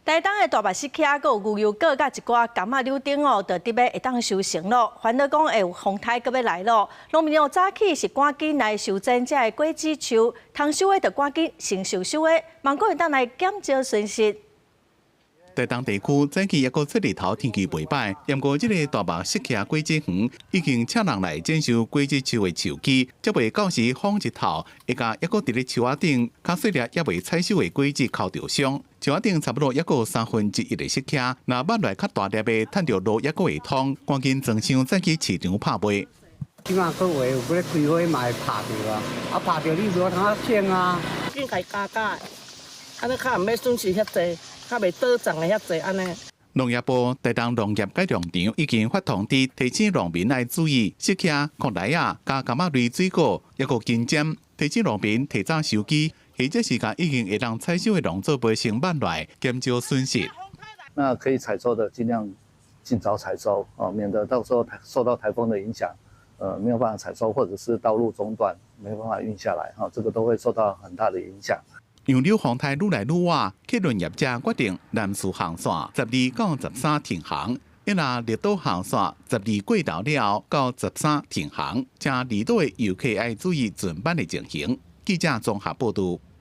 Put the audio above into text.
台東的大目釋茄，閣有牛油果，佮一寡柑仔柳丁哦，就得欲會當收成咯。煩惱講會有風颱閣欲來咯，農民哦早起是趕緊來修剪這个果子樹，通收的就趕緊先收收的，望閣會當來減少損失。台東地區早起猶閣出日頭，天氣袂䆀。毋過這个大目釋茄果子園已經請人來剪收果子樹的樹枝，才袂到時風一透，會共猶閣佇咧樹仔頂，較細粒猶未採收的果子敲著傷。樹仔頂差不多猶閣有三分之一的釋茄，若挽落來較大粒的，趁著路猶閣會通，趕緊裝箱載去市場拍賣。這馬個月有咧開花嘛會拍著啊，啊拍著你無通剪啊。緊共加加，按呢較毋免損失遐濟。較袂倒漲的遐濟按呢。農業部台東農業改良場已經發通知，提醒農民愛注意，釋茄、檜梨仔、佮柑仔類水果，猶閣緊張，提醒農民提早收機，或者是共已經會當採收的農作物先挽落來，減少損失。那可以採收的，盡量盡早採收哦，免得到時候受到颱風的影響，沒有辦法採收，或者是道路中斷，沒辦法運下來，哈，這個都會受到很大的影響。楊柳風颱愈來愈倚，客運業者決定南勢航線12到13停航，一若綠島航線12過頭了後到13停航，請離島的遊客愛注意船班的情形。記者綜合報導。